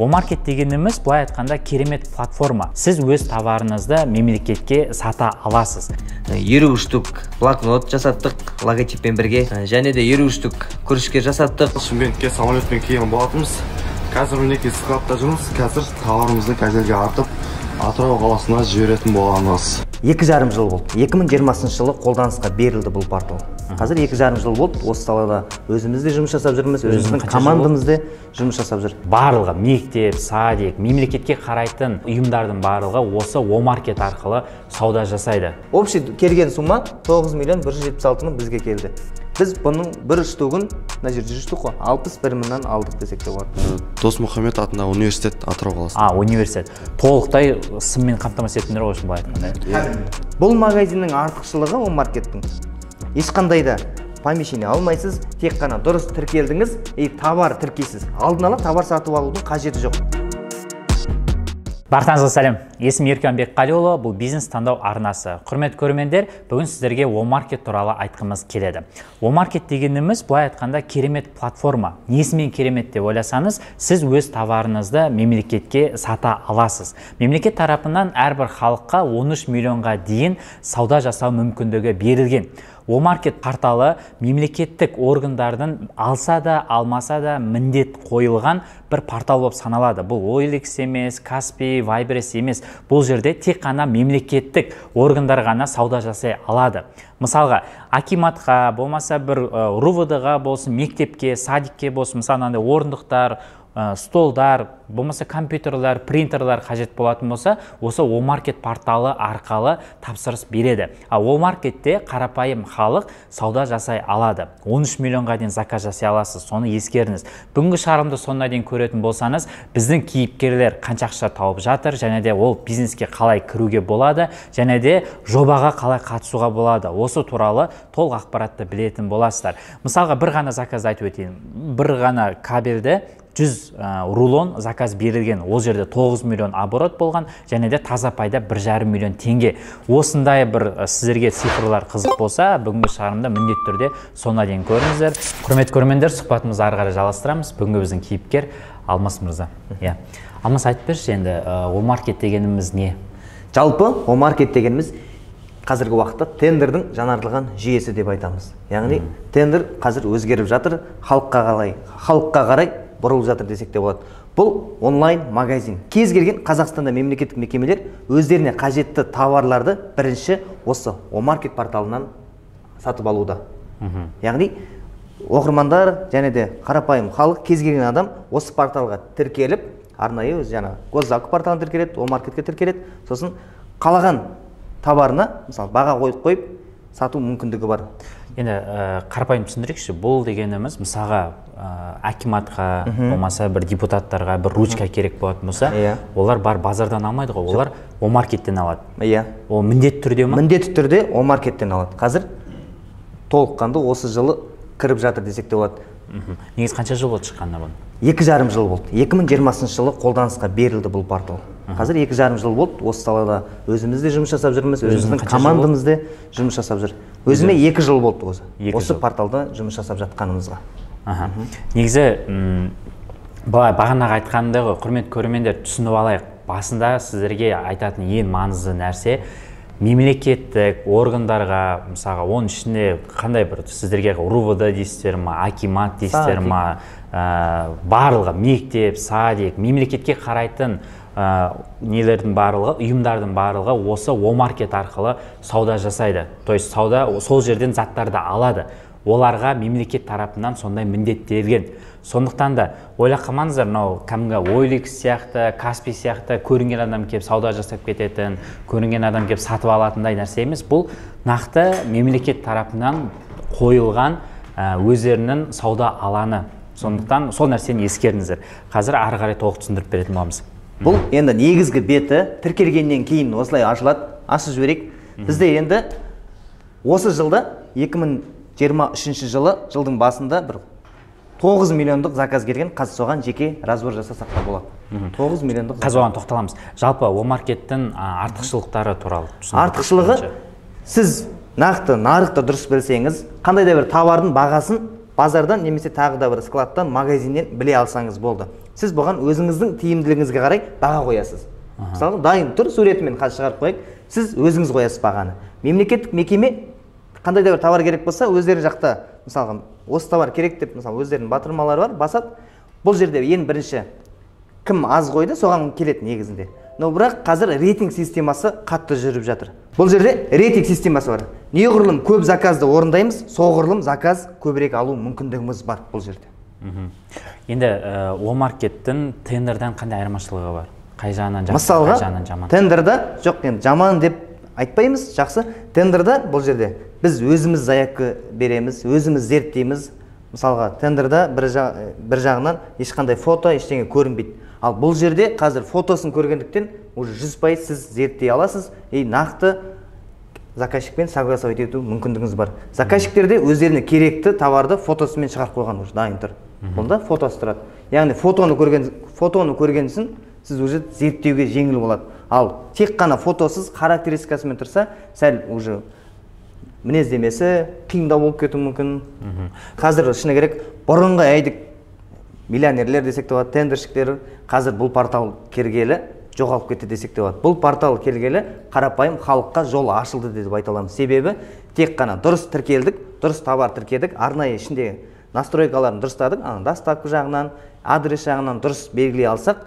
Омаркет дегеніміз, былай айтқанда, керемет платформа. Сіз өз товарыңызды мемлекетке сата аласыз. 50 штук блокнот жасаттық логотиппен бірге, және де 50 штук кружка жасаттық. Шымкентке самолетпен келген болатынбыз. Қазір мінекей складта жүрміз. Қазір товарымызды газельге артып Атырау қаласына жіберетін боламыз. 2,5 жыл болды. 2020 жылы қолданысқа берілді бұл портал. Қазір 2,5 жыл болды. Осы салада өзіміз де жұмыс жасап жүрміз, өзіміздің командамыз да жұмыс жасап жүр. Барлығы мектеп, садик, мемлекетке қарайтын ұйымдардың барлығы осы Омаркет арқылы сауда жасайды. Общий келген сумма 9 миллион 176 мың бізге келді. Біз бұның бір штугін, мына жерде 100 штук қой, 61 мыңнан алдық десек те болады. Досмұхамед атындағы университет, Атырау қаласы. А, университет. Толықтай сыммен қамтамасыз еттіңдер ғой, былай айтқанда. Бұл магазиннің артықшылығы Омаркеттің. Ешқандай да помещение алмайсыз, тек қана дұрыс тіркелдіңіз, и товар тіркейсіз. Алдын ала товар сатып алудың қажеті жоқ. Барлықтарыңызға сәлем. Есімім Еркін Бекқалиұлы, бұл бизнес таңдау арнасы. Құрметті көрермендер, бүгін сіздерге Омаркет туралы айтқымыз келеді. Омаркет дегеніміз, былай айтқанда, керемет платформа. Несімен керемет деп ойласаңыз, сіз өз товарыңызды мемлекетке сата аласыз. Мемлекет тарапынан әрбір халыққа 13 миллионға дейін сауда жасау мүмкіндігі берілген. Омаркет порталы мемлекеттік органдардың алса да, алмаса да міндет қойылған бір портал болып саналады. Бұл OLX емес, Каспи, Вайберс емес. Бұл жерде тек қана мемлекеттік органдар ғана сауда жасай алады. Мысалға, акиматқа, болмаса бір РУВД-ға болсын, мектепке, садикке болсын, мысалы мынандай орындықтар, столдар, болмаса компьютерлер, принтерлер қажет болатын болса, осы Омаркет порталы арқылы тапсырыс береді. А Омаркетте қарапайым халық сауда жасай алады. 13 миллионға дейін заказ жасай аласыз, соны ескеріңіз. Бүгінгі шығарылымды соңына дейін көретін болсаңыз, біздің кейіпкерлер қанша ақша тауып жатыр, және де ол бизнеске қалай кіруге болады, және де жобаға қалай қатысуға болады. Осы туралы толық ақпаратты білетін боласыздар. Мысалға, бір ғана заказды айтып өтейін. Бір ғана кабельді 100 рулон заказ берілген. Ол жерде 9 миллион оборот болған, және де таза пайда 1,5 миллион теңге. Осындай бір сіздерге цифрлар қызық болса, бүгінгі шығарылымда міндетті түрде соңына дейін көріңіздер. Құрметті көрермендер, сұхбатымызды ары қарай жалғастырамыз. Бүгінгі біздің кейіпкер Алмас мырза. Иә. Алмас, айтып берші енді, Омаркет дегеніміз не? Жалпы Омаркет дегеніміз қазіргі уақытта тендердің жаңартылған жүйесі деп айтамыз. Яғни тендер қазір өзгеріп жатыр, халыққа қарай бұрылып жатыр десек те болады. Бұл онлайн магазин. Кез келген Қазақстанда мемлекеттік мекемелер өздеріне қажетті товарларды бірінші осы Омаркет порталынан сатып алуда. Яғни оқырмандар және де қарапайым халық, кез келген адам осы порталға тіркеліп, арнайы өз жаңа госзакуп порталына тіркеледі, Омаркетке тіркеледі, сосын қалаған товарына, мысалы, баға қойып сату мүмкіндігі бар. Енді қарапайым түсіндірейікші, бұл дегеніміз, мысалға, акиматқа, болмаса бір депутаттарға бір ручка керек болатын болса, олар бар базардан алмайды ғой, олар Омаркеттен алады. Иә. Ол міндетті түрде ма? Міндетті түрде Омаркеттен алады. Қазір толыққанды осы жылы кіріп жатыр десек те болады. Негізі қанша жыл болды шыққанына бұның? 2,5 жыл болды. 2020 жылы қолданысқа берілді бұл портал. Қазір 2,5 жыл болды. Осы салада өзіміз де жұмыс жасап жүрміз, өзіміздің командамыз да жұмыс жасап жүр. Өзіме 2 жыл болды осы. Осы порталда жұмыс жасап жатқанымызға. Негізі, былай бағанағы айтқанымдай ғой, құрметті көрермендер, түсініп алайық. Басында сіздерге айтатын ең маңызды нәрсе, мемлекеттік органдарға, мысалға, оның ішінде қандай бір сіздерге РУВД дейсіздер ма, акимат дейсіздер ма, барлығы мектеп, садик, мемлекетке қарайтын нелердің барлығы, ұйымдардың барлығы осы Омаркет арқылы сауда жасайды. То есть сауда сол жерден заттарды алады. Оларға мемлекет тарапынан сондай міндеттелген. Сондықтан да ойлап қалмаңыздар, мынау кәдімгі OLX сияқты, Каспи сияқты көрінген адам келіп сауда жасап кететін, көрінген адам келіп сатып алатындай нәрсе емес. Бұл нақты мемлекет тарапынан қойылған өздерінің сауда алаңы. Сондықтан сол нәрсені ескеріңіздер. Қазір ары қарай толық түсіндіріп беретін боламыз. Бұл енді негізгі беті тіркелгеннен кейін осылай ашылады. Ашып жіберейік. Бізде енді осы жылда 2023 жылы, жылдың басында бір 9 миллиондық заказ келген. Қазір соған жеке разбор жасасақ та болады. 9 миллиондық. Қазір оған тоқталамыз. Жалпы Омаркеттің артықшылықтары туралы түсіндіріп. Артықшылығы, сіз нақты нарықты дұрыс білсеңіз, қандай да бір товардың бағасын базардан немесе тағы да бір складтан, магазиннен біле алсаңыз болды. Сіз бұған өзіңіздің тиімділігіңізге қарай баға қоясыз. Мысалы, дайын тұр, суретімен қазір шығарып қояйық. Сіз өзіңіз қоясыз бағаны. Мемлекеттік мекеме қандай да бір товар керек болса, өздері жақта, мысалға, осы товар керек деп, мысалы, өздерінің батырмалары бар, басады. Бұл жерде ең бірінші кім аз қойды, соған келеді негізінде. Но бірақ қазір рейтинг системасы қатты жүріп жатыр. Бұл жерде рейтинг системасы бар. Неғұрлым көп заказды орындаймыз, соғұрлым заказ көбірек алу мүмкіндігіміз бар бұл жерде. Енді Омаркеттің тендерден қандай айырмашылығы бар? Қай жағынан жақсы, мысалға, қай жағынан жаман? Тендерда жоқ, енді жаман деп айтпаймыз, жақсы. Тендерда бұл жерде біз өзіміз заявка береміз, өзіміз зерттейміз. Мысалға, тендерда бір жағынан ешқандай фото, ештеңе көрінбейді. Ал бұл жерде қазір фотосын көргендіктен уже 100% сіз зерттей аласыз и нақты заказчикпен согласовать ету мүмкіндігіңіз бар. Заказчиктер де өздеріне керекті товарды фотосымен шығарып қойған, уже дайын тұр. Бұнда фотосы тұрады. Яғни фотоны көргенсін сіз уже зерттеуге жеңіл болады. Ал тек қана фотосыз, характеристикасымен тұрса, сәл уже мінездемесі қиындау болып кетуі мүмкін. Қазір шыны керек, бұрынғы әйдік миллионерлер десек те болады, тендерщиктер қазір бұл портал келгелі жоғалып кетті десек те болады. Бұл портал келгелі қарапайым халыққа жол ашылды деп айта аламыз. Себебі тек қана дұрыс тіркелдік, дұрыс товар тіркедік, арнайы ішінде настройкаларын дұрыстадық, доставка жағынан, адрес жағынан дұрыс белгілей алсақ,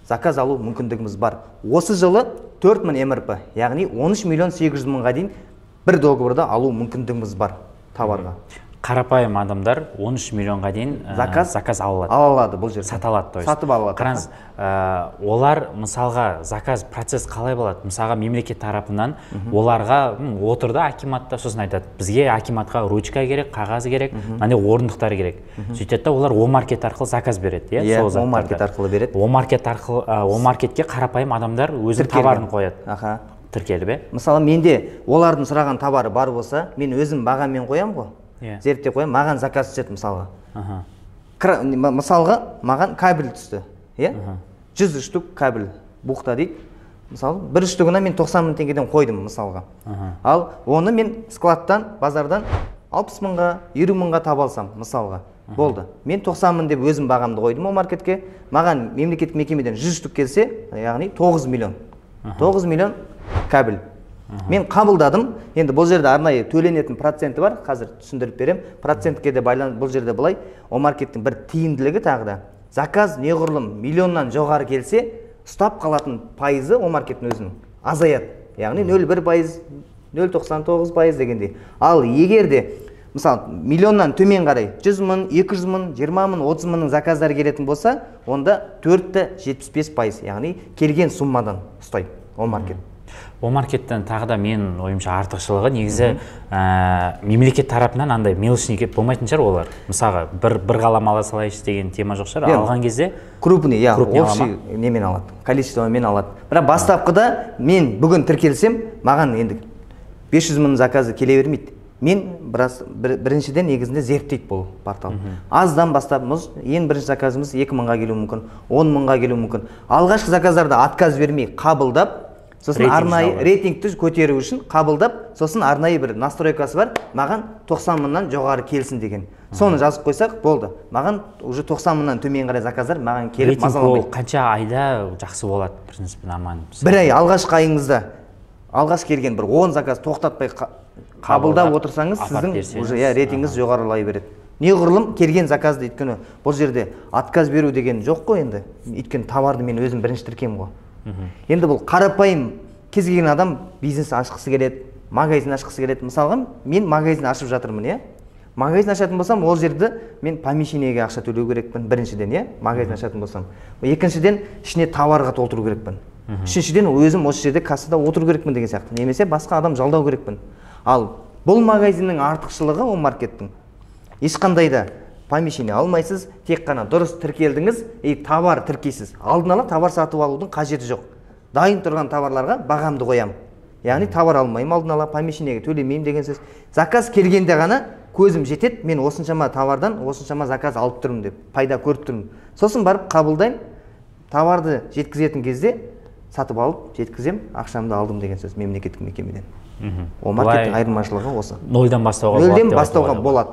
заказ алу мүмкіндігіміз бар. Осы жылы 4000 МРП, яғни 13 миллион 800 мыңға дейін бір договорда алу мүмкіндігіміз бар товарға. Қарапайым адамдар 13 миллионға дейін заказ ала алады. Ала алады бұл жерде. Сата алады, то есть. Сатып ала алады. Қараңыз, олар мысалға заказ процесс қалай болады? Мысалға мемлекет тарапынан оларға отырды акиматта, сосын айтады, бізге акиматқа ручка керек, қағаз керек, мынандай орындықтар керек. Сөйтеді да олар Омаркет арқылы заказ береді, иә? Иә, Омаркет арқылы береді. Омаркет арқылы, Омаркетке қарапайым адамдар өзінің товарын қояды. Аха. Тіркеліп, е? Мысалы, менде олардың сұраған товары бар болса, мен өзім бағамен қоямын ғой. Зерттеп қоямын, маған заказ түседі мысалға. Мысалға, маған кабель түсті. 100 штук кабель бухта дейді. Мысалы, бір штугына мен 90 мың теңгеден қойдым мысалға. Ал оны мен складтан, базардан 60 мыңға, 50 мыңға таба алсам мысалға. Болды. Мен 90 мың деп өзім бағамды қойдым Омаркетке. Маған мемлекеттік мекемеден 100 штук келсе, яғни 9 миллион. 9 миллион кабель. Мен қабылдадым. Енді бұл жерде арнайы төленетін проценті бар. Қазір түсіндіріп берем. Процентке де байланысты бұл жерде былай. Омаркеттің бір тиімділігі тағы да. Заказ неғұрлым миллионнан жоғары келсе, ұстап қалатын пайызы Омаркеттің өзінің азаяды. Яғни 0,1%, 0,99% дегендей. Ал егер де, мысалы, миллионнан төмен қарай 100 мың, 200 мың, 20 мың, 30 мыңның заказдары келетін болса, онда 4,75%, яғни келген суммадан ұстайды Омаркет. Омаркеттен тағы да мен ойымша артықшылығы негізі мемлекет тарапынан андай мелочный болмайтын шығар олар. Мысалға, бір қалам ала салайыншы деген тема жоқ шығар. Алған кезде крупный, иә, общий немен алады, количествомен алады. Бірақ бастапқыда мен бүгін тіркелсем, маған енді 500 мың заказы келе бермейді. Мен біріншіден негізінде зерттейді бұл портал. Аздан бастап, ең бірінші заказымыз 2 мыңға келуі мүмкін, 10 мыңға келуі мүмкін. Алғашқы заказдарда отказ бермей қабылдап, сосын арнайы рейтингті көтеру үшін қабылдап, сосын арнайы бір настройкасы бар, маған 90 мыңнан жоғары келсін деген. Соны жазып қойсақ болды. Маған уже 90 мыңнан төмен қарай заказдар маған келіп мазаламайды. Рейтинг ол қанша айда жақсы болады, в принципе, нормально. Бір ай алғашқы айыңызда алғаш келген бір 10 заказ тоқтатпай қабылдап отырсаңыз, сіздің уже рейтингіңіз жоғарылай береді. Неғұрлым келген заказды, өйткені бұл жерде отказ беру деген жоқ қой енді. Өйткені товарды мен өзім бірінші тіркеймін ғой. Енді бұл қарапайым кез келген адам бизнес ашқысы келеді, магазин ашқысы келеді. Мысалға, мен магазин ашып жатырмын, иә? Магазин ашатын болсам, ол жерді мен помещениеге ақша төлеу керекпін, біріншіден, иә? Магазин ашатын болсам. Екіншіден, ішіне товарға толтыру керекпін. Үшіншіден, өзім осы жерде кассада отыру керекпін деген сияқты. Немесе басқа адам жалдау керекпін. Ал бұл магазиннің артықшылығы Омаркеттің ешқандай да помещение алмайсыз, тек қана дұрыс тіркелдіңіз, и товар тіркейсіз. Алдын ала товар сатып алудың қажеті жоқ. Дайын тұрған товарларға бағамды қоямын. Яғни товар алмаймын алдын ала, помещениеге төлемеймін деген сөз. Заказ келгенде ғана көзім жетеді, мен осыншама товардан осыншама заказ алып тұрмын деп, пайда көріп тұрмын. Сосын барып қабылдаймын, товарды жеткізетін кезде сатып алып, жеткізем, ақшамды алдым деген сөз мемлекеттік мекемеден. Омаркеттің айырмашылығы осы. Нөлден бастауға болады. Нөлден бастауға болады.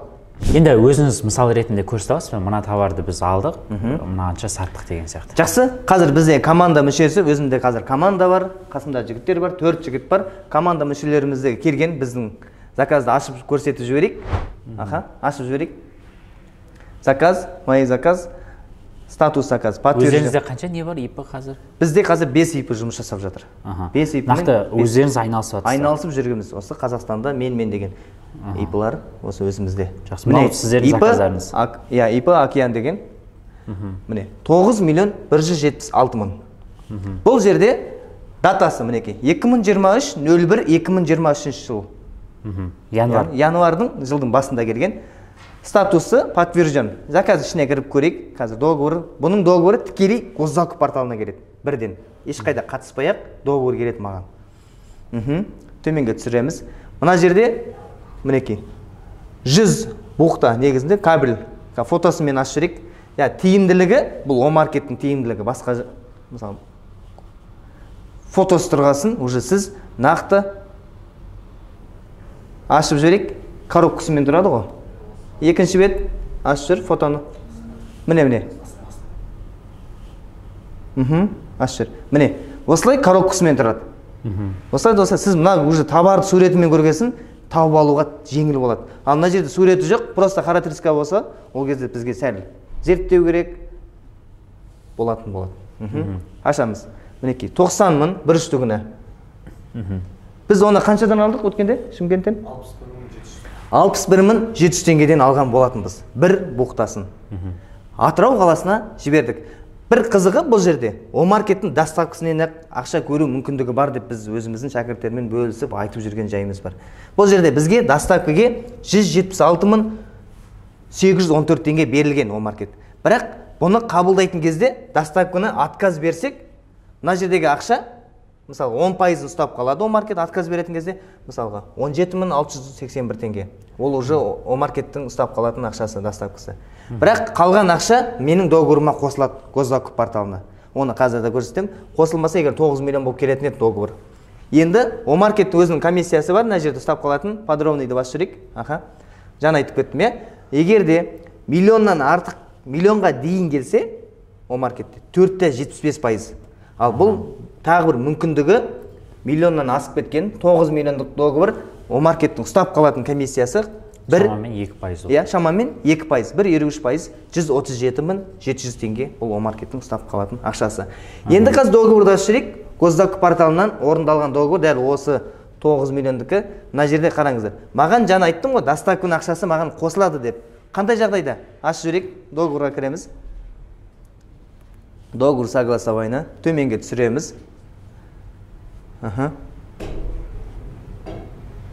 Енді өзіңіз мысал ретінде көрсете аласыз ба? Мына товарды біз алдық, мынанша саттық деген сияқты. Жақсы, қазір бізде команда мүшесі, өзімде қазір команда бар, қасымда жігіттер бар, 4 жігіт бар. Команда мүшелерімізде келген біздің заказды ашып көрсетіп жіберейік. Аха, ашып жіберейік. Заказ, мои заказ, статус заказ. Өздеріңізде қанша не бар ИП қазір? Бізде қазір 5 ИП жұмыс жасап жатыр. 5 ИП. Нақты өздеріңіз айналысып жатсыздар? Айналысып жүргіміз. Осы Қазақстанда мен деген ИП-лар осы өзімізде. Жақсы. Мынау сіздердің заказдарыңыз. Иә, ИП Океан деген. Міне 9 миллион 176 мың. Бұл жерде датасы мінекей 2023 01 2023 жыл. Январь. Январдың жылдың басында келген. Статусы подтвержден. Заказ ішіне кіріп көрейік. Қазір договор, бұның договоры тікелей госзакуп порталына келеді. Бірден. Ешқайда қатыспай-ақ договор келеді маған. Төменге түсіреміз. Мына жерде мінекей 100 бухта негізінде кабель фотосымен ашып жіберейік. Я, тиімділігі, бұл Омаркеттің тиімділігі басқа, мысалы, фотосы тұрғасын уже сіз нақты ашып жіберейік. Коробкасымен тұрады ғой. Екінші бет ашып жібер фотоны. Міне, міне. Ашып жібер. Міне, осылай коробкасымен тұрады. Осылай болса, сіз мына уже товарды суретімен көргесін тауып алуға жеңіл болады. Ал мына жерде суреті жоқ, просто характеристика болса, ол кезде бізге сәл зерттеу керек болатын болады. Ашамыз. Мінекей, 90 мың бір штугіне. Біз оны қаншадан алдық өткенде Шымкенттен? 61 700 теңгеден алған болатынбыз. Бір бухтасын. Атырау қаласына жібердік. Бір қызығы бұл жерде Омаркеттің доставкасынан ақша көру мүмкіндігі бар деп біз өзіміздің шәкірттермен бөлісіп айтып жүрген жайымыз бар. Бұл жерде бізге доставкаге 176 814 теңге берілген Омаркет. Бірақ бұны қабылдайтын кезде доставканы отказ берсек, мына жердегі ақша, мысалы, 10%-ын ұстап қалады Омаркет отказ беретін кезде, мысалға, 17 681 теңге. Ол уже Омаркеттің ұстап қалатын ақшасы, доставкасы. Бірақ қалған ақша менің договорыма қосылады госзакуп порталына. Оны қазір де көрсетемін. Қосылмаса егер 9 миллион болып келетін еді договор. Енді Омаркеттің өзінің комиссиясы бар, мына жерде ұстап қалатын, подробныйды басып жіберейік. Аха. Жаңа айтып кеттім, иә. Егер де миллионнан артық, миллионға дейін келсе, Омаркетте 4,75%. Ал бұл тағы бір мүмкіндігі миллионнан асып кеткен 9 миллиондық договор Омаркеттің ұстап қалатын комиссиясы бір, шамамен 2%. Иә, шамамен 2%, 1,53%, 137 700 теңге бұл Омаркеттің ұстап қалатын ақшасы. Енді қазір договорды ашып жіберейік. Госзакуп порталынан орындалған договор дәл осы 9 миллиондікі. Мына жерде қараңыздар. Маған жаңа айттым ғой, доставканың ақшасы маған қосылады деп. Қандай жағдайда? Ашып жіберейік, договорға кіреміз. Договор согласование төменге түсіреміз.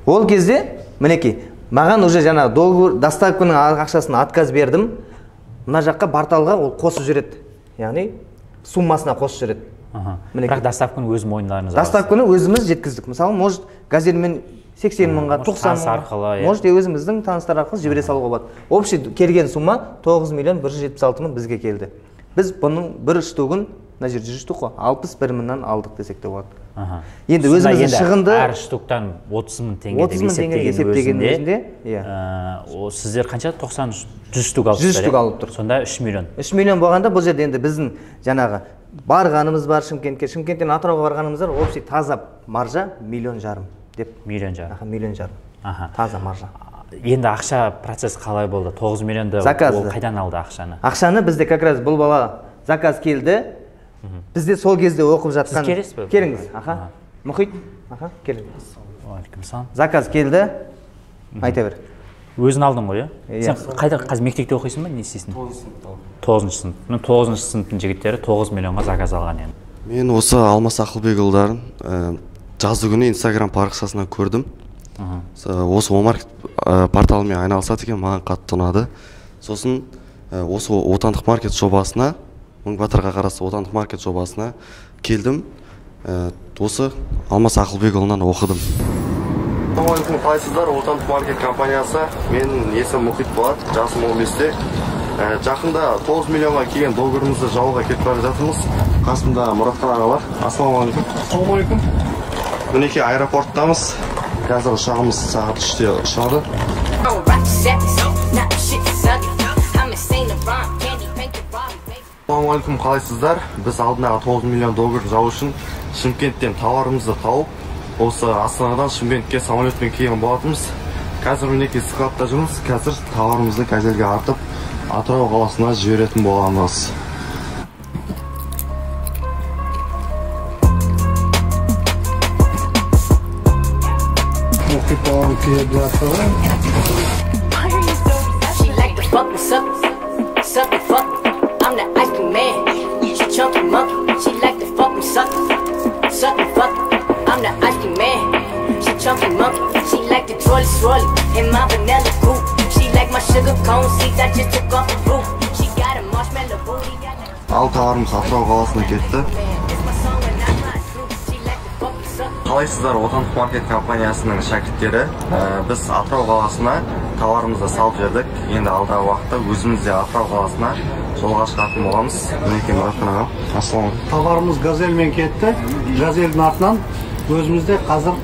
Ол кезде мінекей маған уже жаңа договор доставканың ақшасын отказ бердім. Мына жаққа порталға ол қосып жүреді. Яғни суммасына қосып жүреді. Бірақ доставканы өз мойындарыңызға. Доставканы өзіміз жеткіздік. Мысалы, может, газельмен 80 мыңға, 90 мыңға, может, өзіміздің таныстар арқылы жібере салуға болады. Общий келген сумма 9 миллион 176 мың бізге келді. Біз бұның бір штугін, мына жерде 100 штук қой, 61 мыңнан алдық десек те болады. Енді өзіміздің шығынды әр штуктан 30 мың теңге деп есептеген өзінде, сіздер қанша? 90 100 штук алып 100 штук алып тұр. Сонда 3 миллион. 3 миллион болғанда бұл жерде енді біздің жаңағы барғанымыз бар Шымкентке, Шымкенттен Атырауға барғанымыз бар, общий таза маржа 1,5 миллион деп. 1,5 миллион. 1,5 миллион. Таза маржа. Енді ақша процесс қалай болды? 9 миллионды ол қайдан алды ақшаны? Ақшаны бізде как раз бұл бала заказ келді. Бізде сол кезде оқып жатқан. Сіз келесіз бе? Келіңіз. Аха. Мұхит. Аха, келіңіз. Уағалейкум. Заказ келді. Айта бер. Өзің алдың ғой, иә? Сен қайда қазір мектепте оқисың ба, не істейсің? 9-шы сыныпта. 9-шы сынып. Міне 9-шы сыныптың жігіттері 9 миллионға заказ алған енді. Мен осы Алмас Ақылбекұлдарын жазды күні Инстаграм парақшасынан көрдім. Осы Омаркет порталымен айналысады екен, маған қатты ұнады. Сосын осы отандық маркет жобасына, Мыңбатырға қарасты отандық маркет жобасына келдім. Осы Алмас Ақылбекұлынан оқыдым. Ассалаумағалейкум, қалайсыздар? Отандық маркет компаниясы. Менің есімім Мұхит болады, жасым 15-те. Жақында 9 миллионға келген договорымызды жабуға кетіп бара жатырмыз. Қасымда Мұратхан аға бар. Ассалаумағалейкум. Ассалаумағалейкум. Мінекей аэропорттамыз. Қазір ұшағымыз сағат 3-те ұшады. Ассалаумағалейкум, қалайсыздар? Біз алдындағы 9 миллион доллар жабу үшін Шымкенттен тауарымызды тауып, осы Астанадан Шымкентке самолетпен келген болатынбыз. Қазір мінекей складта жүрміз. Қазір тауарымызды газельге артып, Атырау қаласына жіберетін боламыз. Ал тауарымыз Атырау қаласына кетті. Қалайсыздар, Отандық маркет компаниясының шәкірттері. Біз Атырау қаласына тауарымызды салып жібердік. Енді алдағы уақытта өзіміз де Атырау қаласына жолға шығатын боламыз. Мінекей Мұратхан ағам, ассалаумағалейкум. Тауарымыз газельмен кетті. Газельдің артынан өзіміз де қазір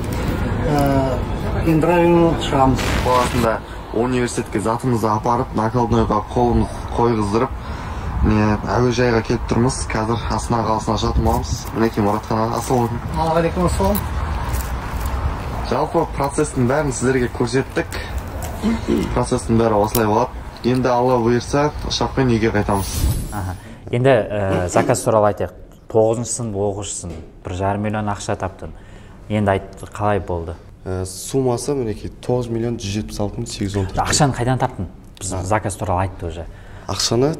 индрайвермен шығамыз. Қаласында университетке затымызды апарып, накладнойға қолымыз қойғыздырып, әуежайға келіп тұрмыз. Қазір Астана қаласына шығатын боламыз. Мінекей Мұратхан аға, ассалаумағалейкум. Уағалейкум ассалам. Жалпы процестің бәрін сіздерге көрсеттік. Процестің бәрі осылай болады. Енді Алла бұйырса, ұшақпен үйге қайтамыз. Енді заказ туралы айтайық. 9-шы сынып оқушысың, 1,5 миллион ақша таптың. Енді айт, қалай болды? Суммасы мінекей 9 миллион 176 мың 814. Ақшаны қайдан таптың? Біз заказ туралы айтты уже. Ақшаны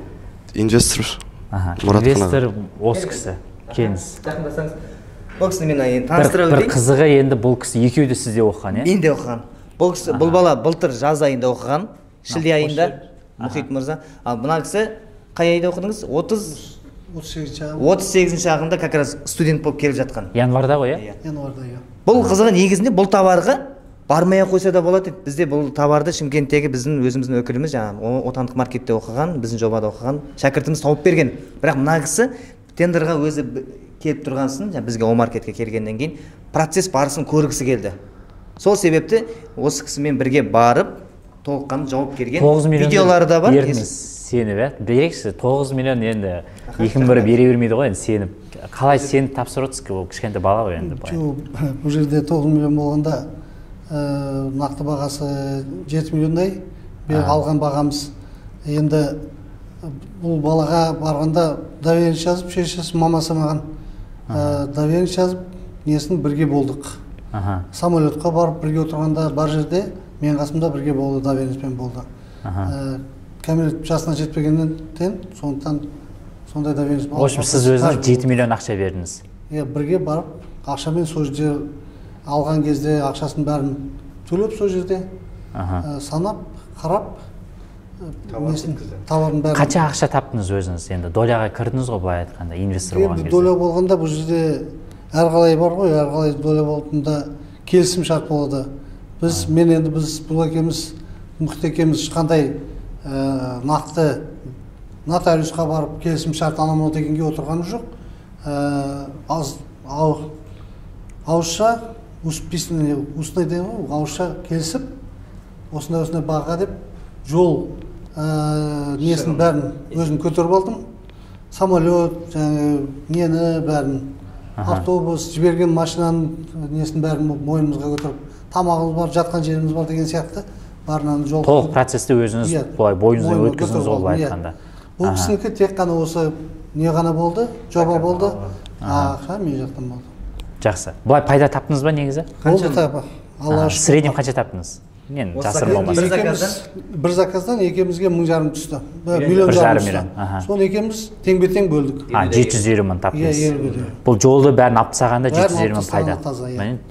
инвестор Мұратхан. Инвестор осы кісі. Келіңіз. Жақындасаңыз. Бұл кісіні мен енді таныстыра өтейін. Бір қызығы енді бұл кісі екеуі де сізде оқыған, иә? Мен де оқыған. Бұл кісі, бұл бала былтыр жаз айында оқыған, шілде айында, Мұхит мырза. Ал мына кісі қай айда оқыдыңыз? 38-ші ағында как раз студент болып келіп жатқан. Январда ғой, иә? Январда, иә. Бұл қызығы негізінде бұл товарға бармай ақ қойса да болады еді. Бізде бұл товарды Шымкенттегі біздің өзіміздің өкіліміз, жаңағы Отандық маркетте оқыған, біздің жобада оқыған шәкіртіміз тауып берген. Бірақ мына кісі тендерға өзі келіп тұрғансын, жаңа бізге Омаркетке келгеннен кейін процесс барысын көргісі келді. Сол себепті осы кісімен бірге барып толыққанды жауап берген. Видеолары да бар. Бердіңіз сеніп, ә? Берекші, 9 миллион енді екінің бірі бере бермейді ғой енді сеніп. Қалай сеніп тапсырып отырсыз? Ол кішкентай бала ғой енді. Жоқ, бұл жерде 9 миллион болғанда нақты бағасы 7 миллиондай алған бағамыз. Енді бұл балаға барғанда доверенность жазып, шешесі, мамасы маған доверенность жазып, несін бірге болдық. Самолетқа барып бірге отырғанда бар жерде мен қасымда бірге болды, доверенностьпен болды. Кәмелет жасына жетпегендіктен, сондықтан сондай доверенность. В общем, сіз өзіңіз 7 миллион ақша бердіңіз. Иә, бірге барып ақшамен сол жерде алған кезде ақшасын бәрін төлеп сол жерде санап, қарап, товарын бәрін. Қанша ақша таптыңыз өзіңіз енді? Доляға кірдіңіз ғой былай айтқанда, инвестор болған кезде. Доля болғанда бұл жерде әрқалай бар ғой, әрқалай доля болғанда келісім шарт болады. Біз, мен енді біз бұл екеуміз, Мұхит екеуміз ешқандай нақты нотариусқа барып келісім шарт анау дегенге отырғанымыз жоқ. Ауызша, устный дейді ғой, ауызша келісіп, осындай-осындай бағаға деп жол несін бәрін өзім көтеріп алдым. Самолет, нені бәрін, автобус, жіберген машинаның несін бәрін мойнымызға көтеріп, тамағымыз бар, жатқан жеріміз бар деген сияқты барынан жол. Толық процесті өзіңіз былай бойыңыздан өткіздіңіз ғой былай айтқанда. Бұл кісінікі тек қана осы не ғана болды, жоба болды, ақша мен жақтан болды. Жақсы. Былай пайда таптыңыз ба негізі? Болды тапы. Аллаға шүкір. Среднем қанша таптыңыз? Мен жасырын болмасын. Бір заказдан екеумізге 1,5 түсті. 1,5 миллион түсті. Соны екеуміз теңбе-тең бөлдік. 750 мың таптыңыз. Бұл жолды бәрін алып тастағанда 750 мың пайда.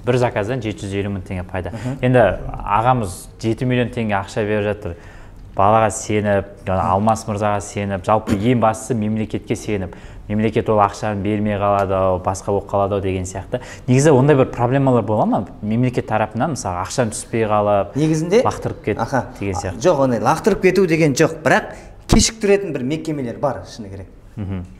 Бір заказдан 750 мың теңге пайда. Енді ағамыз 7 миллион теңге ақша беріп жатыр. Балаға сеніп, Алмас мырзаға сеніп, жалпы ең бастысы мемлекетке сеніп. Мемлекет ол ақшаны бермей қалады, басқа болып қалады деген сияқты. Негізі ондай бір проблемалар бола ма? Мемлекет тарапынан мысалы ақшаны түспей қалып, негізінде лақтырып кет деген сияқты. Жоқ, ондай лақтырып кету деген жоқ, бірақ кешіктіретін бір мекемелер бар, шыны керек.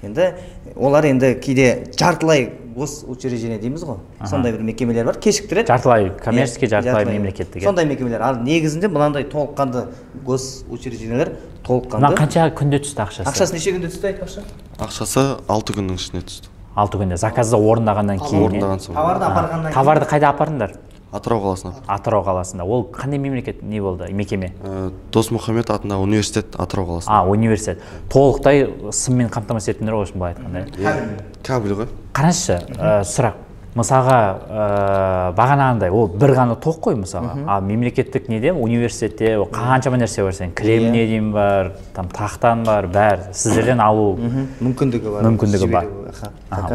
Енді олар енді кейде жартылай госучреждение дейміз ғой, сондай бір мекемелер бар, кешіктіреді. Жартылай коммерческий, жартылай мемлекеттік. Сондай мекемелер. Ал негізінде мынандай толыққанды госучреждениелер толыққанды. Мына қанша күнде түсті ақшасы? Ақшасы неше күнде түсті айтпақшы? Ақшасы 6 күннің ішінде түсті. 6 күнде заказды орындағаннан кейін. Орындаған соң. Товарды апарғаннан кейін. Товарды қайда апардыңдар? Атырау қаласына. Атырау қаласында. Ол қандай мемлекет не болды? Мекеме? Досмұхамед атындағы университет Атырау қаласында. Университет. Толықтай сыммен қамтамасыз еттіңдер ғой, былай айтқанда. Кабель ғой. Қараңызшы, сұрақ. Мысалға, бағанағындай, ол бір ғана тоқ қой мысалға. Ал мемлекеттік неде, университетте қаншама нәрсе бар сен. Кілеміне дейін бар, там тақтан бар, бәрі. Сіздерден алу мүмкіндігі бар. Мүмкіндігі бар.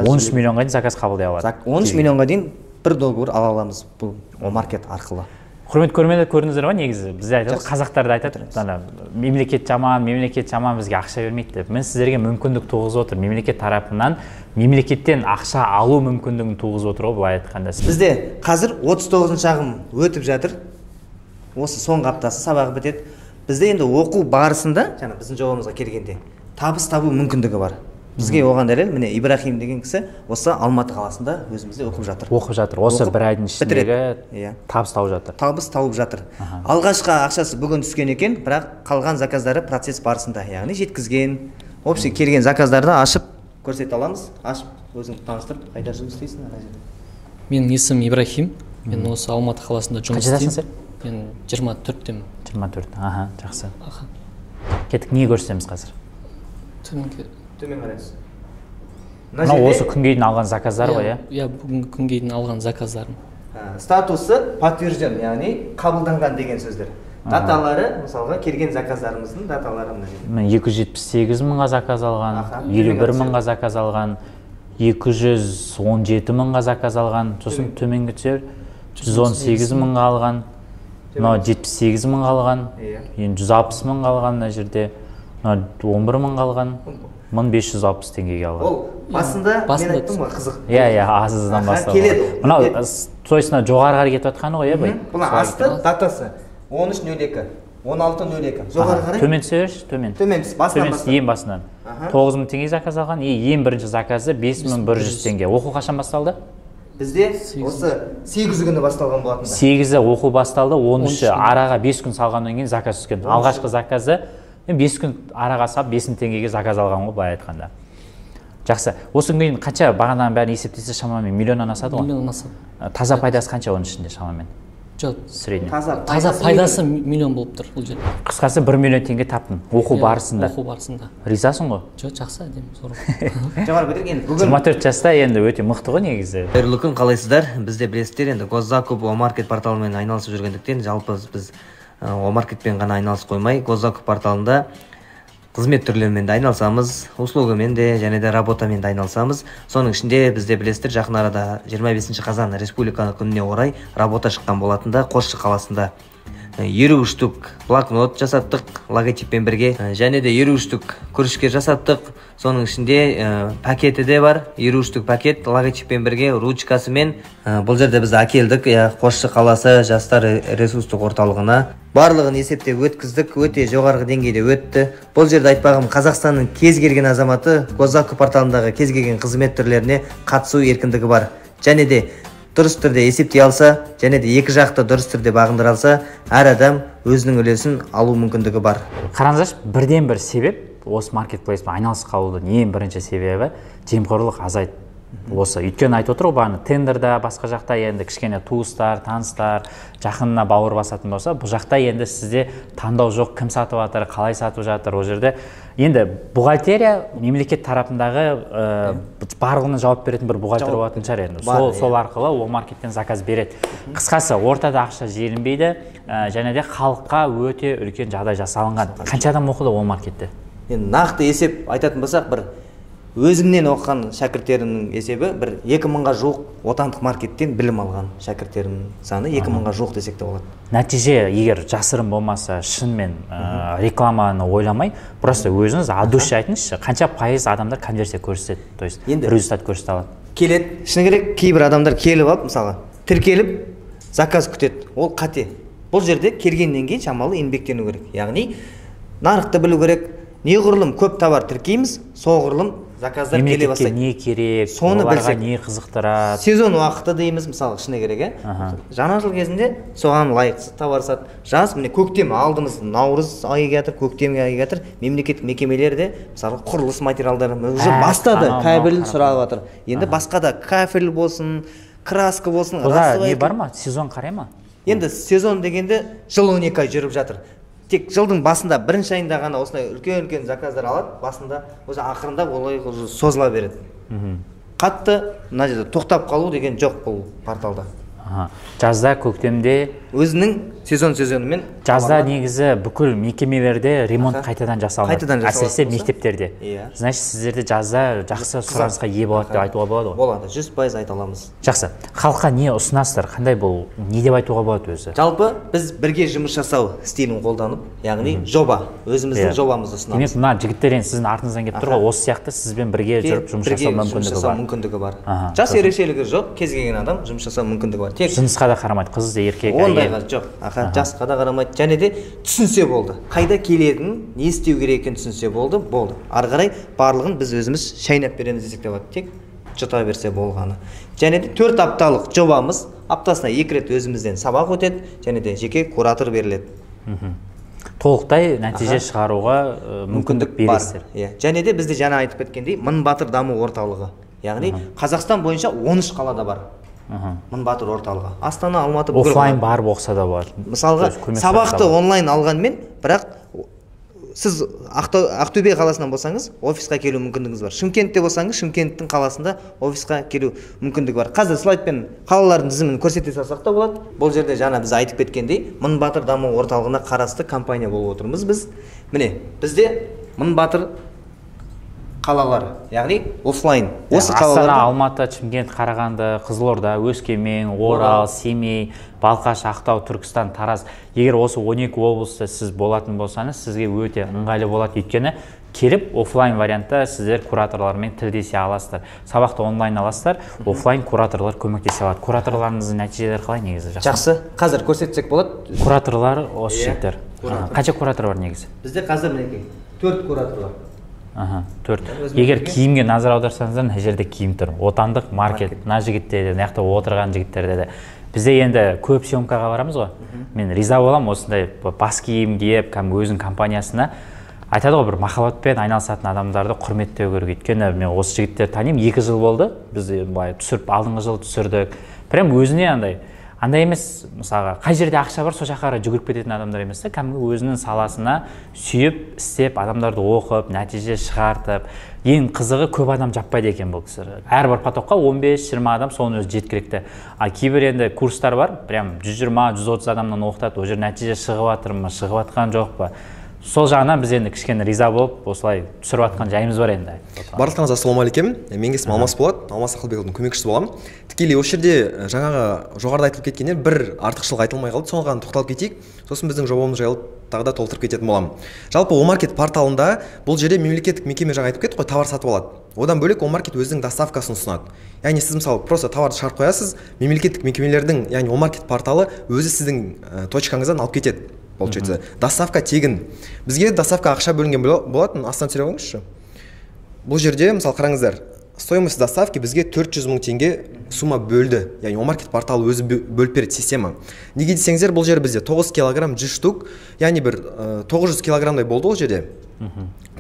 13 миллионға дейін заказ қабылдай алады. 13 миллионға дейін бір договор ала аламыз бұл Омаркет арқылы. Құрметті көрермендер, көрдіңіздер ма, негізі бізде айтады, қазақтар да айтады, ана мемлекет жаман, мемлекет жаман, бізге ақша бермейді деп. Мен сіздерге мүмкіндік туғызып отыр. Мемлекет тарапынан мемлекеттен ақша алу мүмкіндігін туғызып отыр ғой, былай айтқанда. Бізде қазір 39-шы ағым өтіп жатыр. Осы соңғы аптасы сабағы бітеді. Бізде енді оқу барысында, жаңа біздің жобамызға келгенде, табыс табу мүмкіндігі бар. Бізге оған дәлел, міне Ибрахим деген кісі осы Алматы қаласында өзімізде оқып жатыр. Оқып жатыр. Осы бір айдың ішіндегі табыс тауып жатыр. Табыс тауып жатыр. Алғашқы ақшасы бүгін түскен екен, бірақ қалған заказдары процесс барысында, яғни жеткізген, общий келген заказдарды ашып көрсете аламыз. Ашып өзің таныстырып, қайда жұмыс істейсің ана жерде? Менің есімім Ибрахим. Мен осы Алматы қаласында жұмыс істеймін. Қаншадасың сен? Мен 24-темін. 24. Аха, жақсы. Кеттік, не көрсетеміз қазір? Төмен қарайсыз. Мынау осы күнге дейін алған заказдар ғой, иә? Иә, бүгінгі күнге дейін алған заказдарым. Статусы подтвержден, яғни қабылданған деген сөздер. Даталары, мысалға, келген заказдарымыздың даталары мына жерде. Міне 278 мыңға заказ алған, 51 мыңға заказ алған, 217 мыңға заказ алған, сосын төменге түсер 118 мыңға алған, мынау 78 мыңға алған, енді 160 мыңға алған мына жерде, мынау 11 мыңға алған. 1560 теңгеге алған. Ол басында мен айттым ғой, қызық. Иә, иә, аздан басталған. Келеді. Мынау тойсына жоғары қарай кетіп жатқаны ғой, иә, бай? Бұл асты датасы 13.02, 16.02. Жоғары қарай. Төмен түсе берші, төмен. Төмен түс, басынан бастап. Ең басынан. 9000 теңге заказ алған, ең бірінші заказы 5100 теңге. Оқу қашан басталды? Бізде осы 8 күні басталған болатын. 8-і оқу басталды, 13-і араға 5 күн салғаннан кейін заказ түскен. Алғашқы заказы 5 күн араға сап 5000 теңгеге заказ алған ғой, былай айтқанда. Жақсы. Осы күнге дейін қанша бағананың бәрін есептесе шамамен миллионнан асады ғой? Миллионнан асады. Таза пайдасы қанша оның ішінде шамамен? Жоқ. Средний. Таза пайдасы миллион болып тұр бұл жерде. Қысқасы 1 миллион теңге таптың оқу барысында. Оқу барысында. Ризасың ғой? Жоқ, жақсы, әдемі, зор. Жоғары көтерген енді бүгін 24 жаста енді өте мықты ғой негізі. Қайырлы күн, қалайсыздар? Бізде білесіздер, енді госзакуп Омаркет порталымен айналысып жүргендіктен жалпы біз Омаркетпен ғана айналысып қоймай, госзакуп порталында қызмет түрлерімен де айналысамыз, услугамен де, және де работамен де айналысамыз. Соның ішінде бізде білесіздер, жақын арада 25 қазан республика күніне орай работа шыққан болатында Қосшы қаласында 53 штук блокнот жасаттық логотиппен бірге, және де 53 штук күрішке жасаттық. Соның ішінде пакеті де бар, 53 штук пакет логотиппен бірге, ручкасымен. Бұл жерде біз әкелдік, Қосшы қаласы жастар ресурстық орталығына. Барлығын есептеп өткіздік, өте жоғарғы деңгейде өтті. Бұл жерде айтпағым, Қазақстанның кез келген азаматы госзакуп порталындағы кез келген қызмет түрлеріне қатысу еркіндігі бар. Және де дұрыс түрде есептей алса, және де екі жақты дұрыс түрде бағындыра алса, әр адам өзінің үлесін алу мүмкіндігі бар. Қараңыздаршы, бірден бір себеп осы маркетплейспен айналысып қалудың ең бірінші себебі жемқорлық азайды. Осы өйткені айтып отыр ғой бағана, тендерда басқа жақта енді кішкене туыстар, таныстар, жақынына бауыр басатын болса, бұл жақта енді сізде таңдау жоқ, кім сатып жатыр, қалай сатып жатыр. Ол жерде енді бухгалтерия мемлекет тарапындағы барлығына жауап беретін бір бухгалтер болатын шығар енді. Сол арқылы Омаркеттен заказ береді. Қысқасы, ортада ақша желінбейді, және де халыққа өте үлкен жағдай жасалынған. Қанша адам оқыды Омаркетте? Енді нақты есеп айтатын болсақ, бір өзімнен оқыған шәкірттерімнің есебі бір 2000-ға жуық отандық маркеттен білім алған шәкірттерімнің саны 2000-ға жуық десек те болады. Нәтиже егер жасырын болмаса, шынымен рекламаны ойламай, просто өзіңіз от души айтыңызшы, қанша пайыз адамдар конверсия көрсетеді, то есть результат көрсете алады? Келеді, шыны керек, кейбір адамдар келіп алып, мысалға, тіркеліп заказ күтеді. Ол қате. Бұл жерде келгеннен кейін шамалы еңбектену керек. Яғни нарықты білу керек. Неғұрлым көп товар тіркейміз, соғұрлым Заказдар келе бастайды. Не керек, соны оларға білсек, не қызықтырады. Сезон уақыты дейміз, мысалы, шыны керек, ә? Жаңа жыл кезінде соған лайықты товар сат. Жаз, міне, көктем алдымыз, наурыз айы келатыр, көктем айы келатыр. Мемлекеттік мекемелер де, мысалы, құрылыс материалдары уже бастады, кабель сұрап жатыр. Енді басқа да кафель болсын, краска болсын. Бұда не бар ма? Сезон қарай ма? Енді сезон дегенде жыл 12 ай жүріп жатыр. Тек жылдың басында, бірінші айында ғана осындай үлкен-үлкен заказдар алады, басында, уже ақырындап олай уже созыла береді. Қатты мына жерде тоқтап қалу деген жоқ бұл порталда. Жазда, көктемде өзінің сезон-сезонімен жазда негізі бүкіл мекемелерде ремонт қайтадан жасалынады. Әсіресе мектептерде. Значит, сіздерде жазда жақсы сұранысқа ие болады деп айтуға болады ғой? Болады, 100% айта аламыз. Жақсы. Халыққа не ұсынасыздар? Қандай бұл? Не деп айтуға болады өзі? Жалпы біз бірге жұмыс жасау стилін қолданып, яғни жоба, өзіміздің жобамызды ұсынамыз. Демек, мына жігіттер енді сіздің артыңыздан келіп тұр ғой, осы сияқты сізбен бірге жүріп жұмыс жасау мүмкіндігі бар. Жас ерекшелігі жоқ, кез келген адам жұмыс жасау мүмкіндігі бар. Жынысқа да қарамайды, қыз, еркек, әйел. Ондайға жоқ. Жасқа да қарамайды. Және де түсінсе болды. Қайда келетінін, не істеу керек екенін түсінсе болды, болды. Ары қарай барлығын біз өзіміз шайнап береміз десек те болады. Тек жұта берсе болғаны. Және де 4 апталық жобамыз, аптасына 2 рет өзімізден сабақ өтеді, және де жеке куратор беріледі. Толықтай нәтиже шығаруға мүмкіндік бересіздер. Және де бізде жаңа айтып кеткендей, Мың батыр даму орталығы. Яғни Қазақстан бойынша 13 қалада бар. Мың батыр орталығы. Астана, Алматы, бүкіл. Офлайн барып оқыса да болады. Мысалға, сабақты онлайн алғанмен, бірақ сіз Ақтөбе қаласынан болсаңыз, офисқа келу мүмкіндігіңіз бар. Шымкентте болсаңыз, Шымкенттің қаласында офисқа келу мүмкіндігі бар. Қазір слайдпен қалалардың тізімін көрсете салсақ та болады. Бұл жерде жаңа біз айтып кеткендей, Мың батыр даму орталығына қарасты компания болып отырмыз біз. Міне, бізде Мың батыр қалалар, яғни офлайн. Осы қалаларда Астана, Алматы, Шымкент, Қарағанды, Қызылорда, Өскемен, Орал, Семей, Балқаш, Ақтау, Түркістан, Тараз. Егер осы 12 облыста сіз болатын болсаңыз, сізге өте ыңғайлы болады. Өйткені келіп офлайн вариантта сіздер кураторлармен тілдесе аласыздар. Сабақты онлайн аласыздар, офлайн кураторлар көмектесе алады. Кураторларыңыздың нәтижелері қалай негізі? Жақсы. Қазір көрсетсек болады. Кураторлар осы жігіттер. Қанша куратор бар негізі? Бізде қазір мінекей 4 куратор бар. 4. Егер киімге назар аударсаңыздар, мына жерде киім тұр. Отандық маркет. Мына жігіттерде, мына жақта отырған жігіттерде де. Бізде енді көп съемкаға барамыз ғой. Мен риза боламын осындай бас киім киіп, кәдімгі өзінің компаниясына айтады ғой, бір махаббатпен айналысатын адамдарды құрметтеу керек. Өйткені мен осы жігіттерді танимын, 2 жыл болды. Біз былай түсіріп, алдыңғы жылы түсірдік. Прям өзіне андай емес, мысалға, қай жерде ақша бар, сол жаққа қарай жүгіріп кететін адамдар емес та, кәдімгі өзінің саласына сүйіп, істеп, адамдарды оқып, нәтиже шығартып. Ең қызығы, көп адам жаппайды екен бұл кісілер. Әрбір потокқа 15-20 адам, соның өзі жеткілікті. А кейбір енді курстар бар, прям 120-130 адамнан оқытады, ол жер нәтиже шығып жатыр ма, шығып жатқан жоқ па. Сол жағынан біз енді кішкене риза болып, осылай түсіріп жатқан жайымыз бар енді. Барлықтарыңызға ассалаумағалейкум. Менің есімім Алмас болады. Алмас Ақылбекұлының көмекшісі боламын. Тікелей осы жерде жаңағы жоғарыда айтылып кеткеннен бір артықшылық айтылмай қалды, соған тоқталып кетейік. Сосын біздің жобамыз жайлы тағы да толықтырып кететін боламын. Жалпы Омаркет порталында бұл жерде мемлекеттік мекеме жаңа айтып кетті ғой, товар сатып алады. Одан бөлек Омаркет өзінің доставкасын ұсынады. Яғни сіз мысалы просто товарды шығарып қоясыз, мемлекеттік мекемелердің, яғни Омаркет порталы өзі сіздің точкаңыздан алып кетеді. Получается, доставка тегін. Бізге доставка ақша бөлінген болатын, астан түсіре қойыңызшы. Бұл жерде, мысалы, қараңыздар, стоимость доставки бізге 400 мың теңге сумма бөлді. Яғни Омаркет порталы өзі бөліп береді система. Неге десеңіздер, бұл жер бізде 9 килограмм 100 штук, яғни бір 900 килограммдай болды ол жерде.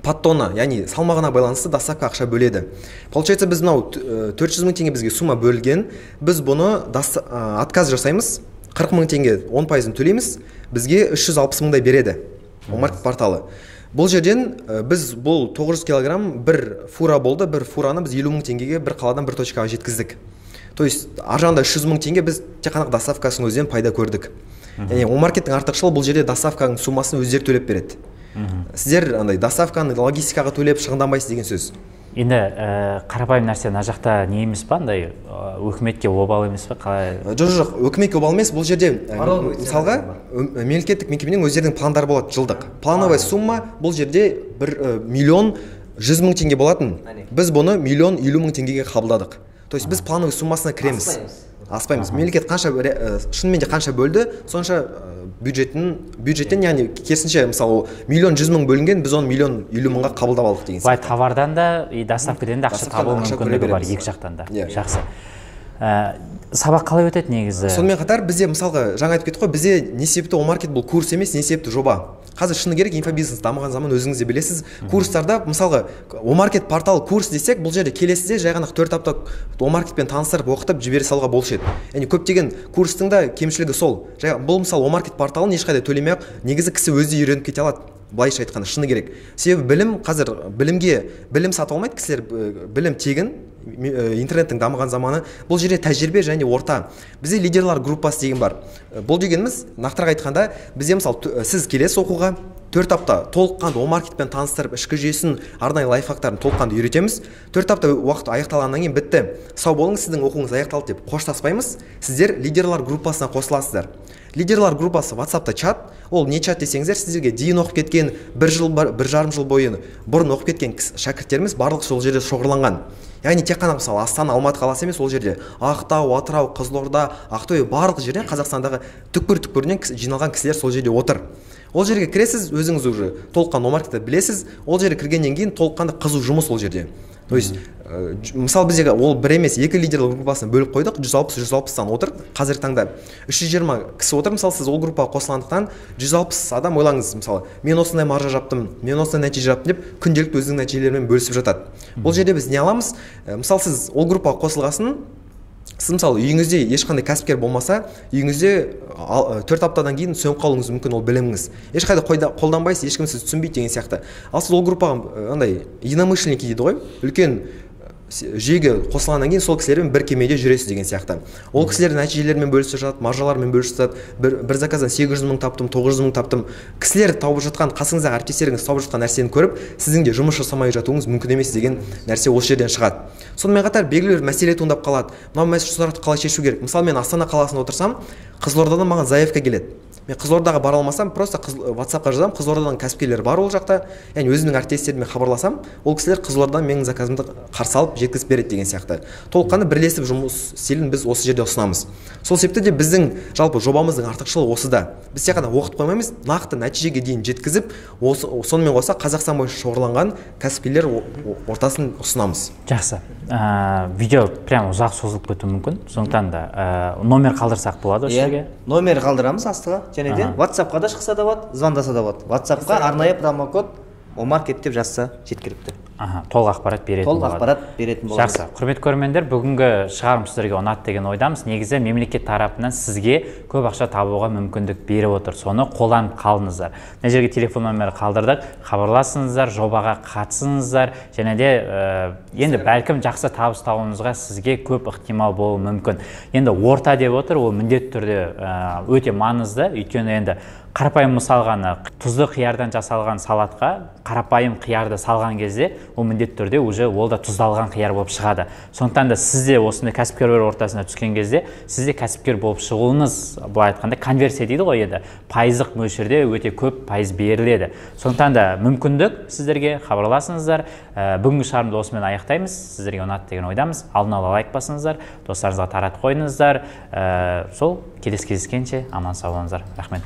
Под тонна, яғни салмағына байланысты доставка ақша бөледі. Получается, біз мынау 400 мың теңге бізге сумма бөлінген, біз бұны отказ жасаймыз. 40 мың теңге 10%-ын төлейміз, бізге 360 мыңдай береді Омаркет порталы. Бұл жерден біз бұл 900 килограмм бір фура болды, бір фураны біз 50 мың теңгеге бір қаладан бір точкаға жеткіздік. То есть ар жағында 300 мың теңге біз тек қана доставкасының өзінен пайда көрдік. Яғни Омаркеттің артықшылығы бұл жерде доставканың суммасын өздері төлеп береді. Сіздер андай доставканы логистикаға төлеп шығынданбайсыз деген сөз. Енді қарапайым нәрсе, мына жақта не емес па, андай өкіметке обал емес па, қалай? Жоқ, жоқ, өкіметке обал емес. Бұл жерде мысалға мемлекеттік мекеменің өздерінің пландары болады жылдық. Плановая сумма бұл жерде 1 100 000 теңге болатын. Біз бұны 1 050 000 теңгеге қабылдадық. То есть біз плановый суммасына кіреміз, аспаймыз. Мемлекет қанша, шынымен де қанша бөлді, сонша бюджеттен, яғни керісінше, мысалы, 1 100 000 бөлінген, біз оны 1 050 000-ға қабылдап алдық деген Былай сияқты. Товардан да и доставкадан да ақша Доставкадан табу ақша көре мүмкіндігі бар береміз. Екі жақтан да. Иә. Жақсы. Сабақ қалай өтеді негізі? Сонымен қатар бізде, мысалға, жаңа айтып кеттік қой, бізде не себепті Омаркет бұл курс емес, не себепті жоба? Қазір, шыны керек, инфобизнес дамыған заман, өзіңіз де білесіз. Курстарда, мысалға, Омаркет портал курс десек, бұл жерде келесіде жай ғана 4 апта Омаркетпен таныстырып, оқытып жібере салуға болушы еді. Яғни көптеген курстың да кемшілігі сол. Жай, бұл, мысалы, Омаркет порталын ешқайда төлемей ақ негізі кісі өзі де үйреніп кете алады, былайша айтқанда, шыны керек. Себебі білім, қазір білімге, білім сатып алмайды кісілер, білім тегін, интернеттің дамыған заманы. Бұл жерде тәжірибе және орта. Бізде лидерлар группасы деген бар. Бұл дегеніміз, нақтырақ айтқанда, бізде, мысалы, сіз келесіз оқуға, 4 апта толыққанды Омаркетпен таныстырып, ішкі жүйесін, арнайы лайфхактарын толыққанды үйретеміз. 4 апта уақыт аяқталғаннан кейін бітті, сау болыңыз, сіздің оқуыңыз аяқталды деп қоштаспаймыз. Сіздер лидерлар группасына қосыласыздар. Лидерлар группасы ватсапта чат. Ол не чат десеңіздер, сіздерге дейін оқып кеткен, бір жыл бар, 1,5 жыл бойы бұрын оқып кеткен шәкірттеріміз барлық сол жерде шоғырланған. Яғни тек қана, мысалы, Астана, Алматы қаласы емес, ол жерде Ақтау, Атырау, Қызылорда, Ақтөбе, барлық жерден, Қазақстандағы түкпір түкпірінен жиналған кісілер сол жерде отыр. Ол жерге кіресіз, өзіңіз уже толыққанды Омаркетті білесіз. Ол жерге кіргеннен кейін толыққанды қызу жұмыс ол жерде. То есть мысалы, бізде ол бір емес, екі лидерлер группасына бөліп қойдық, 160 160-тан отыр. Қазіргі таңда 320 кісі отыр. Мысалы, сіз ол группаға қосылғандықтан, 160 адам, ойлаңыз, мысалы, мен осындай маржа жаптым, мен осындай нәтиже жаптым деп күнделікті өзінің нәтижелерімен бөлісіп жатады. Бұл жерде біз не аламыз? Мысалы, сіз ол группаға қосылғасын, сіз, мысалы, үйіңізде ешқандай кәсіпкер болмаса, үйіңізде 4 аптадан кейін сөніп қалуыңыз мүмкін ол біліміңіз, ешқайда қолданбайсыз, ешкім сізді түсінбейді деген сияқты. Ал сіз ол группаға, андай единомышленники дейді ғой, үлкен жүйеге қосылғаннан кейін сол кісілермен бір кемеде жүресіз деген сияқты. Ол кісілер нәтижелерімен бөлісіп жатады, маржалармен бөлісіп жатады. Бір заказдан 800 000 таптым, 900 000 таптым. Кісілер тауып жатқан, қасыңыздағы әріптестеріңіз тауып жатқан нәрсені көріп, сіздің де жұмыс жасамай жатуыңыз мүмкін емес деген нәрсе осы жерден шығады. Сонымен қатар белгілі бір мәселе туындап қалады, мынау сұрақты қалай шешу керек? Мысалы, мен Астана қаласында отырсам, Қызылордадан маған заявка келеді. Мен Қызылордаға бара алмасам, просто ватсапқа жазамын, Қызылордадан кәсіпкерлер бар ол жақта, яғни өзімнің әріптестеріммен хабарласамын, ол кісілер Қызылордадан менің заказымды қарсы алып, жеткізіп береді деген сияқты. Толыққанды бірлесіп жұмыс стилін біз осы жерде ұсынамыз. Сол себепті де біздің жалпы жобамыздың артықшылығы осыда: біз тек қана оқытып қоймаймыз, нақты нәтижеге дейін жеткізіп, осы, сонымен қоса Қазақстан бойынша шоғырланған кәсіпкерлер ортасын ұсынамыз. Жақсы. Видео прям ұзақ созылып кетуі мүмкін, сондықтан да номер қалдырсақ болады осы Иә, жерге. Номер қалдырамыз астыға, және де ватсапқа да шықса да болады, звондаса да болады. Ватсапқа арнайы промокод Омаркет деп жазса, жеткілікті. Аха, толық ақпарат беретін Толық болады. ақпарат беретін боламыз. Жақсы, құрметті көрермендер, бүгінгі шығарым сіздерге ұнады деген ойдамыз. Негізі мемлекет тарапынан сізге көп ақша табуға мүмкіндік беріп отыр, соны қолданып қалыңыздар. Мына жерге телефон нөмірі қалдырдық, хабарласыңыздар, жобаға қатысыңыздар және де енді бәлкім жақсы табыс табуыңызға сізге көп ықтимал болуы мүмкін. Енді орта деп отыр, ол міндетті түрде өте маңызды, өйткені енді қарапайым мысал ғана, тұзды қиярдан жасалған салатқа қарапайым қиярды салған кезде, ол міндетті түрде уже ол да тұздалған қияр болып шығады. Сондықтан да сіз де осындай кәсіпкерлер ортасына түскен кезде, сіз де кәсіпкер болып шығуыңыз, былай айтқанда, конверсия дейді ғой енді, пайыздық мөлшерде өте көп пайыз беріледі. Сондықтан да мүмкіндік сіздерге, хабарласыңыздар. Бүгінгі шығарымды осымен аяқтаймыз. Сіздерге ұнады деген ойдамыз. Алдын ала лайк басыңыздар, достарыңызға таратып қойыңыздар. Сол келесі кездескенше аман сау болыңыздар, рахмет.